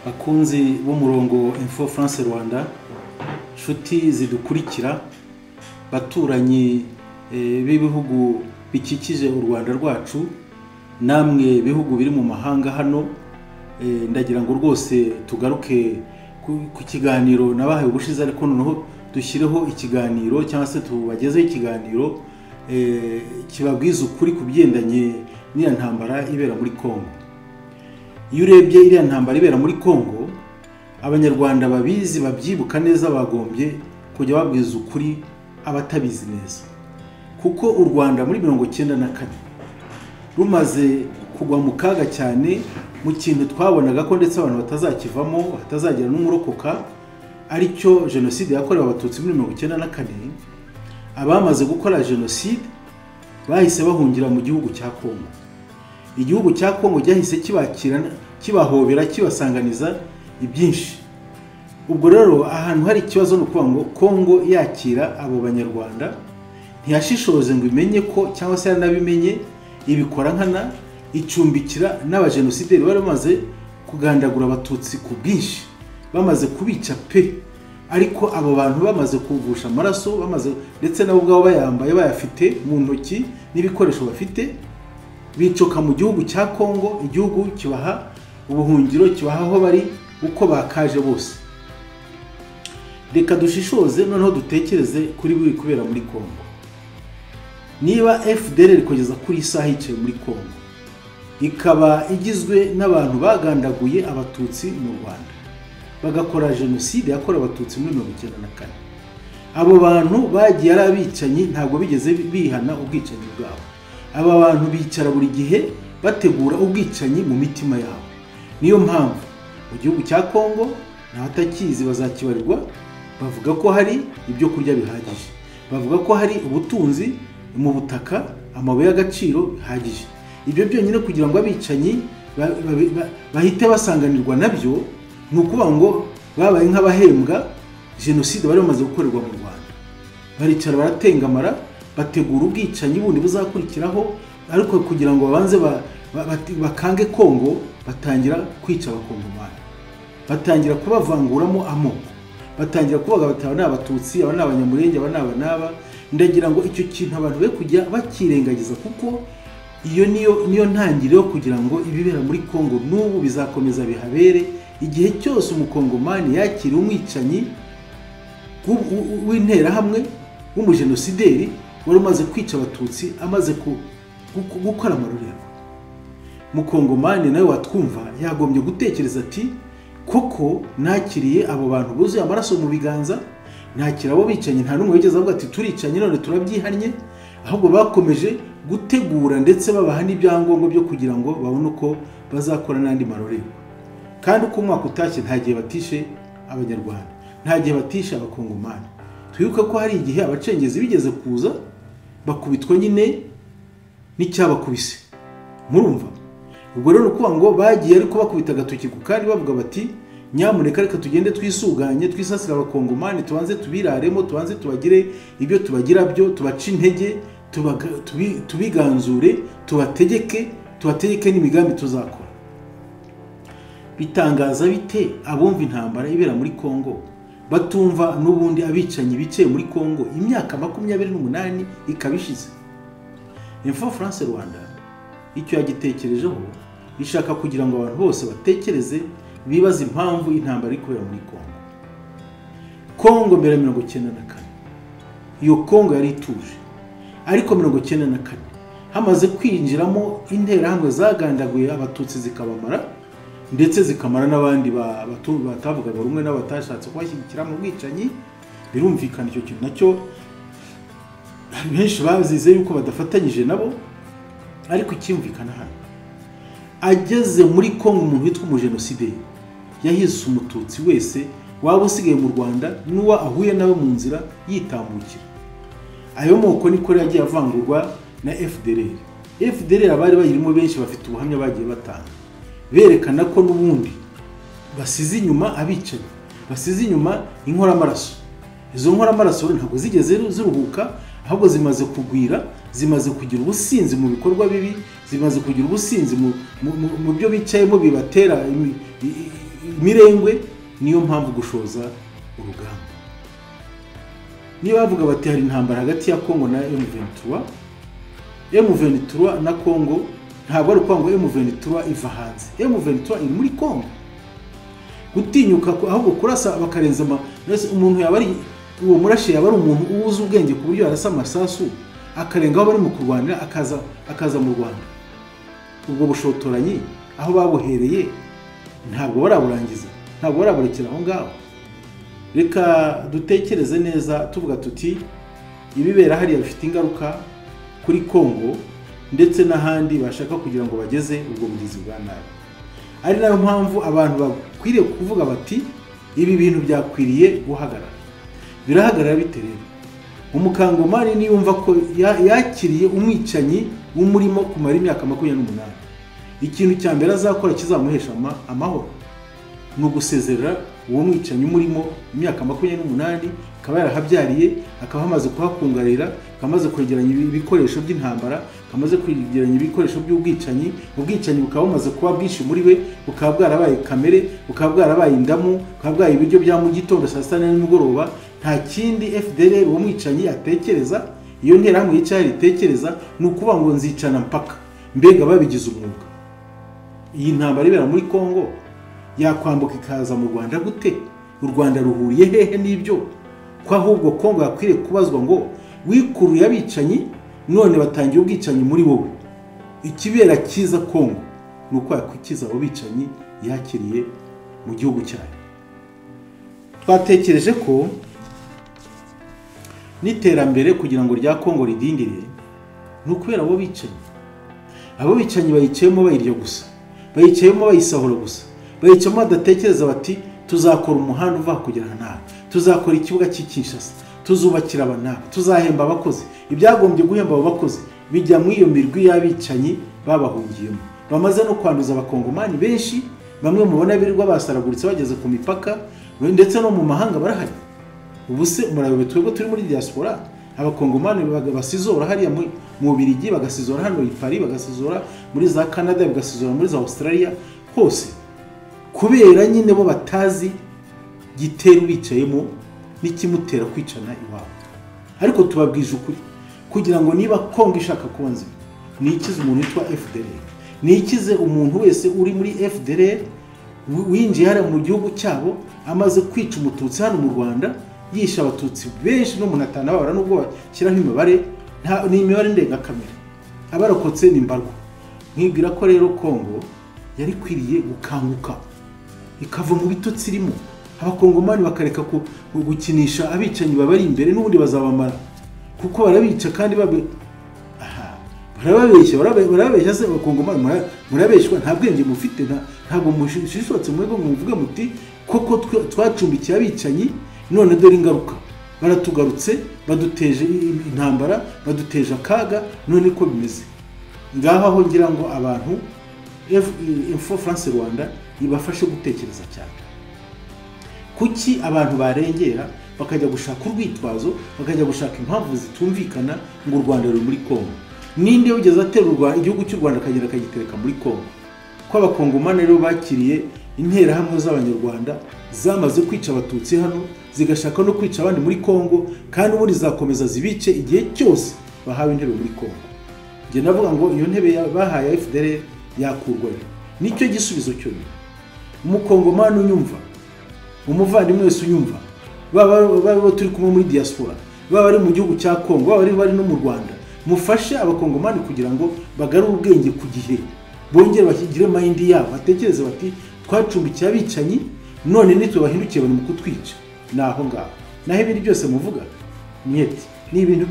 Bakunzi b'umurongo Info France Rwanda, nshuti zidukurikira, baturanyi b'ibihugu bikikije u Rwanda rwacu, namwe bihugu biri mu mahanga hano, ndagira ngo rwose tugaruke ku kiganiro nabahaye ubushize, ariko noneho dushyireho ikiganiro cyangwa se tubagezeho ikiganiro kibabwiza ukuri ku bigendanye n'iya ntambara ibera muri Kongo. Iyo urebye iriya ntambara ibera muri Kongo, Abanyarwanda babizi babyibuka neza bagombye kujya babwiza ukuri abatabizi neza, kuko u Rwanda muri 94 rumaze kugwa mu kaga cyane, mu kintu twabonaga ko ndetse abantu batazakivamo, batazagira n'umurokoka, aricyo jenoside yakorewe Abatutsi muri 94. Abamaze gukora jenoside bahise bahungira mu gihugu cya Kongo. Igihugu cya Kongo cyahise kibakira, kibahobera, kibasanganiza ibyinshi. Ubwo rero ahantu hari ikibazo ni ukuvuga ngo Kongo yakira abo Banyarwanda ntiyashishoze ngo imenye ko, cyangwa se yaranabimenye ibikora nkana, icumbikira n'abajenosideri bari bamaze kugandagura Abatutsi ku bwinshi, bamaze kubica pe. Ariko abo bantu bamaze kuvusha amaraso, bamaze ndetse nabo ubwabo bayambaye bayafite mu ntoki n'ibikoresho bafite, bicoka mu gihugu cya Kongo. Igihugu kibaha ubuhungiro, kibaha aho bari uko bakaje bose. Reka dushishoze noneho dutekereze kuri buri kubera muri Kongo. Niba FDLR kugeza kuri isaha yicaye muri Kongo, ikaba igizwe n'abantu bagandaguye Abatutsi mu Rwanda, bagakora jenoside yakorewe Abatutsi muri 94, abo bantu bagiye ari abicanyi, ntabwo bigeze bihana ubwicanyi bwabo. Aba bantu bicara buri gihe bategura ubwicanyi mu mitima yabo. Niyo mpamvu mu gihugu cya Kongo n'abatakizi bazakibarirwa, bavuga ko hari ibyo kurya bihagije, bavuga ko hari ubutunzi mu butaka, amabuye y'agaciro bihagije. Ibyo byonyine kugira ngo abicanyi bahite basanganirwa nabyo, ni ukuvuga ngo babaye nk'abahembwa jenoside bari bamaze gukorerwa mu Rwanda. Baricara baratengamara, bategura ubwicanyi bundi buzakurikiraho, ariko kugira ngo babanze bakange Kongo, batangira kwica Abakongomani, batangira kubavanguramo amoko, batangira kuvuga bati aba ni Abatutsi, aba ni Abanyamurenge, aba ni aba n'aba. Ndagira ngo icyo kintu abantu be kujya bakirengagiza, kuko iyo niyo ntangiriro yo kugira ngo ibibera muri Kongo n'ubu bizakomeza bihabere igihe cyose umukongomani yakira umwicanyi w'interahamwe w'umujenosideri wari umaze kwica Abatutsi, amaze gukora amarorerwa. Mukongomani nawe watwumva yagombye gutekereza ati koko nakiriye abo bantu buzuye amaraso mu biganza, nakira abo bicanyi, nta n'umwe wigeze avuga ati turicanye none turabyihannye, ahubwo bakomeje gutegura ndetse babaha n'ibyangombwa byo kugira ngo babone uko bazakora n'andi marorerwa. Kandi uko umwaka utashye nta gihe batishe Abanyarwanda, nta gihe batishe Abakongomani. Twibuke ko hari igihe abacengezi bigeze kuza bakubitwa nyine n'icyabakubise, murumva. Ubwo rero ukuvuga ngo bagiye ariko bakubita agatoki ku kandi, bavuga bati nyamuneka reka tugende twisuganye, twisasira Abakongomani, tubanze tubiraremo, tubanze tubagire ibyo tubagira byo, tubace intege, tubiganzure, tubategeke, tubategeke n'imigambi tuzakora. Bitangaza bite abumva intambara ibera muri Kongo batumva n'ubundi abicanyi bicaye muri Kongo imyaka 28 ikaba ishize? Info France Rwanda icyo yagitekerejeho, ishaka kugira ngo abantu bose batekereze, bibaze impamvu intambara iri kubera muri Kongo. Kongo mbere ya 94, iyo Kongo yari ituje, ariko 94 hamaze kwinjiramo interahamwe zagandaguye Abatutsi zikabamara, ndetse zikamara n'abandi batavugaga rumwe n'abatashatse kubashyigikira mu bwicanyi. Birumvikana icyo kintu nacyo benshi bazize yuko badafatanyije nabo. Ariko icyumvikana hano, ageze muri Kongo umuntu witwa umujenosideri yahise Umututsi wese waba usigaye mu Rwanda n'uwo ahuye nawe mu nzira yitambukira. Ayo moko niko yagiye avangurwa na FDLR. FDLR abari bayirimo benshi bafite ubuhamya bagiye batanga, berekana ko n'ubundi basize inyuma abicanyi, basize inyuma inkoramaraso. Izo nkoramaraso ntabwo zigeze ziruhuka, ahubwo zimaze kugwira, zimaze kugira ubusinzi mu bikorwa bibi, zimaze kugira ubusinzi mu byo bicayemo bibatera Mirengwe, niyo mpamvu gushoza urugamba. Niba bavuga bati hari intambara hagati ya Kongo na M23, M23 na Kongo ntabwo ari ukuvuga ngo M23 iva hanze, M23 iri muri Kongo. Gutinyuka ahubwo kurasa bakarenza umuntu yaba ari uwo murashe, yaba ari umuntu uzi ubwenge ku buryo arasa amasasu akarenga aho bari mu kurwanira akaza mu Rwanda. Ubwo bushotoranyi aho babuhereye ntabwo baraburangiza, ntabwo baraburekera aho ngaho. Reka dutekereze neza tuvuga tuti ibibera hariya bifite ingaruka kuri Kongo ndetse n'ahandi bashaka kugira ngo bageze ubwo bugizi bwa nabi. Ari nayo mpamvu abantu bakwiriye kuvuga bati ibi bintu byakwiriye guhagarara. Birahagarara bite rero? Umukangomani niyumva ko yakiriye umwicanyi w'umurimo kumara imyaka 28, ikintu cya mbere azakora kizamuhesha amahoro ni ugusezerera uwo mwicanyi umurimo imyaka 28, akaba yarahabyariye, akaba amaze kuhakungarira, akaba amaze kwegeranya ibikoresho by'intambara, akaba amaze kwegeranya ibikoresho by'ubwicanyi. Ubwicanyi bukaba bumaze kuba bwinshi muri we, bukaba bwarabaye kamere, bukaba bwarabaye indamu, bukaba bwabaye ibiryo bya mu gitondo, saa sita nimugoroba. Nta kindi FDLR uwo mwicanyi atekereza, iyo nterahamwe yicaye itekereza, ni ukuvuga ngo nzicana mpaka. Mbega babigize umwuga. Iyi ntambara ibera muri Kongo yakwambuka ikaza mu Rwanda gute? U Rwanda ruhuriye hehe n'ibyo? Ko ahubwo Kongo yakwiriye kubazwa ngo wikuruye abicanyi none batangiye ubwicanyi muri wowe. Ikibera cyiza Kongo ni uko yakwikiza abo bicanyi yakiriye mu gihugu cyayo. Twatekereje ko n'iterambere kugira ngo rya Kongo ridindire ni ukubera abo bicanyi. Abo bicanyi bayicayemo bayirya gusa, bayicayemo bayisahura gusa, bayicayemo badatekereza bati tuzakora umuhanda uva kugera naha, tuzakora ikibuga cy'i Kinshasa, tuzubakira aba n'aba, tuzahemba abakozi. Ibyagombye guhemba abo bakozi bijya muri iyo mirwi y'abicanyi babahungiyemo, bamaze no kwanduza abakongomani benshi. Bamwe mubona birirwa basaraguritse bageze ku mipaka ndetse no mu mahanga barahari. Ubu se murayobe twebwe turi muri diaspora, abakongomani basizora hariya mu Bubiligi, bagasizora hano i Paris, bagasizora muri za Canada, bagasizora muri za Australia hose, kubera nyine bo batazi gitera bicayemo n'ikimutera kwicana iwabo. Ariko tubabwije ukuri kugira ngo niba Kongo ishaka kuba nzima, nikize umuntu witwa FDLR, nikize umuntu wese uri muri FDLR winjiye hariya mu gihugu cyabo amaze kwica umututsi hano mu Rwanda, yisha abatutsi benshi no umuntu atanababara nubwo bashyiraho imibare, ni imibare ndengakamere, abarokotse ni mbarwa. Nkibwira ko rero Kongo yari kwiriye gukanguka ikava mu bitotsi irimo, abakongomani bakareka gukinisha abicanyi babari imbere, n'ubundi bazabamara kuko barabica kandi barababeshya, barababeshya se abakongomani murabeshywa, nta bwenge mufite, ntabwo mushishotse mwebwe ngo muvuge muti koko twacumbikiye abicanyi none dore ingaruka, baratugarutse baduteje intambara, baduteje akaga, none ko bimeze. Ngaho aho ngira ngo abantu Info France Rwanda ibafashe gutekereza cyane. Kuki abantu barengera bakajya gushaka urwitwazo, bakajya gushaka impamvu zitumvikana ngo u Rwanda ruri muri Kongo? Ninde wigeze atera igihugu cy'u Rwanda akagenda akagitereka muri Kongo? Ko abakongomani rero bakiriye interahamwe z'abanyarwanda zamaze kwica abatutsi hano, zigashaka no kwica abandi muri Kongo, kandi ubundi zakomeza zibice igihe cyose bahawe intebe muri Kongo. Njye navuga ngo iyo ntebe bahaye FDLR yakurwayo, nicyo gisubizo cyonyine. Umukongomani unyumva, umuvandimwe wese unyumva, baba turi kumwe muri diaspora, baba bari mu gihugu cya Kongo, baba bari no mu Rwanda, mufashe abakongomani kugira ngo bagarure ubwenge ku gihe, bongere bakigire mind yabo, batekereze bati twacumbikiye abicanyi none nitwe bahindukiye bari mu kutwica. Naho ngaho naho ibindi byose muvuga nyeti ni ibintu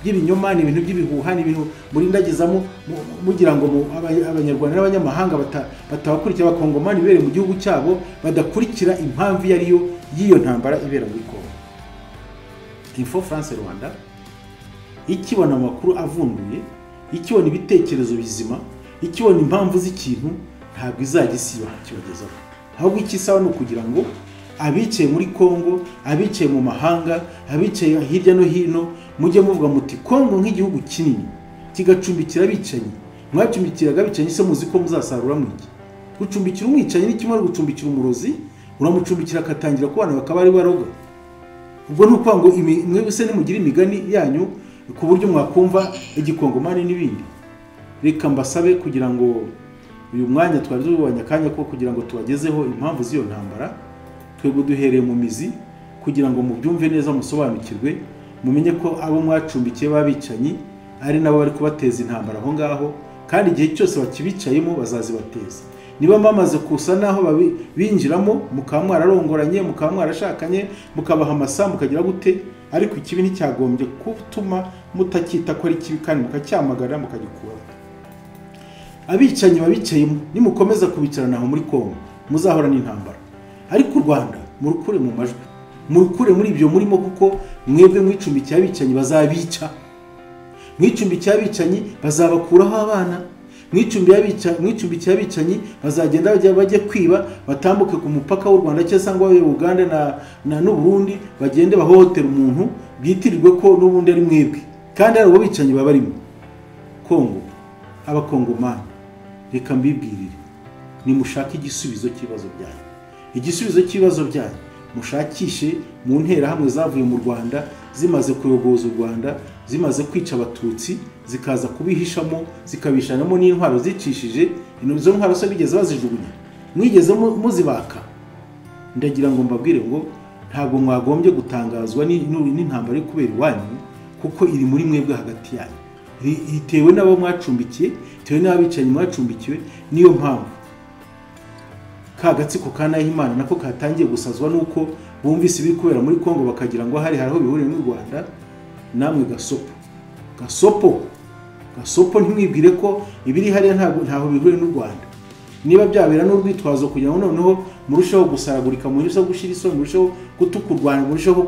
by'ibinyoma, ni ibintu by'ibihuha, ni ibintu murindagizamo mugira ngo abanyarwanda n'abanyamahanga batabakurikira, abakongomani bibere mu gihugu cyabo badakurikira impamvu iyo ariyo y'iyo ntambara ibera muri Kongo. Info France Rwanda ikibona amakuru avunduye, ikibona ibitekerezo bizima, ikibona impamvu z'ikintu, ntabwo izajya isiba kibagezaho. Ahubwo ikisaba ni ukugira ngo abicaye muri Kongo, abicaye mu mahanga, abicaye hirya no hino, mujye muvuga muti Kongo nk'igihugu kinini kigacumbikira abicanyi, mwacumbikiraga abicanyi se muzi ko muzasarura mwiki? Gucumbikira umwicanyi ni kimwe no gucumbikira umurozi, uramucumbikira akatangira kubana bakaba ari baroga. Ubwo ni ukuvuga ngo mwebwe se nimugire imigani yanyu ku buryo mwakumva igikongomani n'ibindi. Reka mbasabe kugira ngo uyu mwanya twari tubonye akanya ko kugira ngo tubagezeho impamvu z'iyo ntambara, twebwe duhereye mu mizi kugira ngo mubyumve neza, musobanukirwe, mumenye ko abo mwacumbikiye b'abicanyi ari nabo bari kubateza intambara aho ngaho, kandi igihe cyose bakibicayemo bazazibateza. Niba bamaze kusa naho binjiramo, mukaba mwararongoranye, mukaba mwarashakanye, mukabaha amasa, mukagira gute, ariko ikibi nticyagombye gutuma mutacyita ko ari kibi kandi mukacyamagana mukagikuraho. Abicanyi babicayemo nimukomeza kubicarana aho muri Kongo muzahora n'intambara. Ariko u Rwanda murukure mu majwi, murukure muri ibyo murimo, kuko mwebwe mwicumbikiye abicanyi bazabica, mwicumbikiye abicanyi bazabakuraho abana, mwicumbikiye abicanyi bazagenda bajye kwiba, batambuke ku mupaka w'u Rwanda cyangwa Uganda na n'Uburundi, bagende bahohotera umuntu byitirirwe ko n'ubundi ari mwebwe, kandi ari abo bicanyi baba barimo. Kongo, abakongomani, reka mbibwirire, nimushake igisubizo cy'ibibazo byanyu. Igisubizo cy'ibibazo byanyu mushakishe mu nterahamwe zavuye mu Rwanda, zimaze kuyogoza u Rwanda, zimaze kwica abatutsi, zikaza kubihishamo, zikabishanamo n'intwaro zicishije. Izo ntwaro se bigeze bazijugunya? Mwigeze muzibaka? Ndagira ngo mbabwire ngo ntabwo mwagombye gutangazwa n'intambara iri kubera iwanyu, kuko iri muri mwebwe hagati yanyu, itewe n'abo mwacumbikiye, itewe n'abicanyi mwacumbikiwe. Niyo mpamvu ka gatsiko ka Nahimana nako katangiye gusazwa nuko bumvise ibiri kubera muri Kongo bakagira ngo hari aho bihuriye n'u Rwanda. Namwe gasopo gasopo gasopo, ntimwibwire ko ibiri hariya ntaho bihuriye n'u Rwanda. Niba byabera n'urwitwazo kugira ngo noneho murusheho gusaragurika, murusheho gushira isoni, murusheho gutuka u Rwanda, murusheho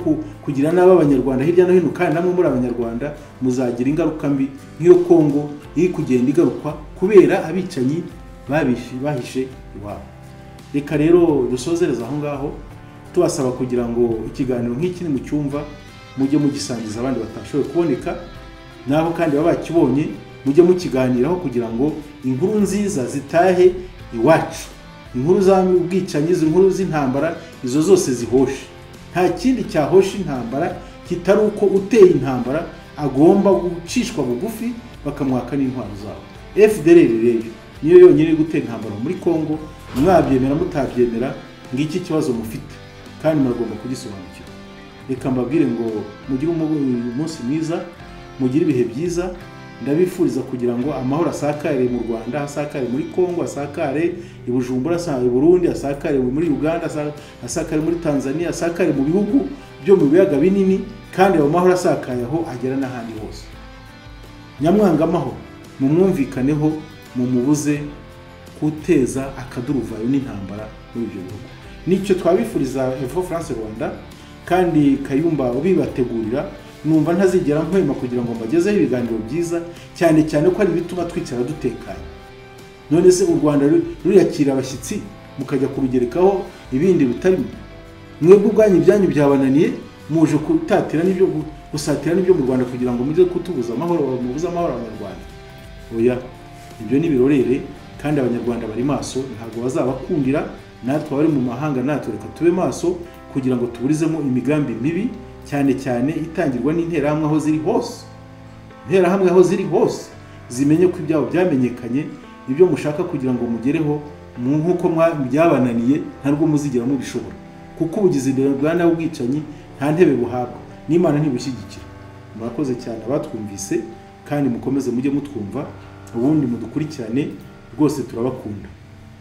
kugira nabi abanyarwanda hirya no hino, kandi namwe muri abanyarwanda muzagira ingaruka mbi nk'iyo Kongo iri kugenda igarukwa kubera abicanyi bahishe iwabo. Reka rero dusozereza aho ngaho, tubasaba kugira ngo ikiganiro nk'iki nimucyumva mujye mugisangiza abandi batashoboye kuboneka, naho kandi baba bakibonye mujye mukiganiraho kugira ngo inkuru nziza zitahe iwacu, inkuru z'ubwicanyi, inkuru z'intambara, izo zose zihoshe. Nta kindi cyahosha intambara kitari uko uteye intambara agomba gucishwa bugufi bakamwaka n'intwaro zabo. FDLR rero niyo yonyine iri gutera intambara muri Kongo, mwabyemera mutabyemera, ngiki kibazo mufite kandi muragomba kugisobanukirwa. Reka mbabwire ngo mugire umunsi mwiza, mugire ibihe byiza. Ndabifuriza kugira ngo amahoro asakare mu Rwanda, asakare muri Kongo, asakare i Bujumbura, asakare i Burundi, asakare muri Uganda, asakare muri Tanzania, asakare mu bihugu byo mu biyaga binini, kandi ayo mahoro asakaye aho agera n'ahandi hose. Nyamwanga amahoro mumwumvikaneho, mumubuze guteza akaduruvayo n'intambara muri ibyo bihugu. Nicyo twabifuriza Info France Rwanda, kandi Kayumba ubibategurira, numva ntazigera mpwema kugira ngo mbagezeho ibiganiro byiza, cyane cyane ko ari bituma twicara dutekanye. None se u Rwanda ruriyakira abashyitsi mukajya kurugerekaho ibindi bitarimo? Mwebwe ubwanyu ibyanyu byabananiye, muje kutatira n'ibyo gusatira n'ibyo mu Rwanda kugira ngo mujye kutubuza amahoro, mubuze amahoro abanyarwanda. Oya, ibyo ni birorere, kandi abanyarwanda bari maso, ntabwo bazabakundira. Natwe abari mu mahanga natwe reka tube maso kugira ngo tuburizemo imigambi mibi, cyane cyane itangirwa n'interahamwe aho ziri hose. Interahamwe aho ziri hose zimenye ko ibyabo byamenyekanye, ibyo mushaka kugira ngo mugereho nk'uko byabananiye ntabwo muzigera mubishobora, kuko ubugizi bwa nabi ubwicanyi nta ntebe buhabwa, n'Imana ntibushyigikira. Murakoze cyane abatwumvise, kandi mukomeze mujye mutwumva, ubundi mudukurikirane rwose, turabakunda.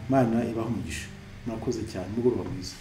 Imana ibahe umugisha. Murakoze cyane, umugoroba mwiza.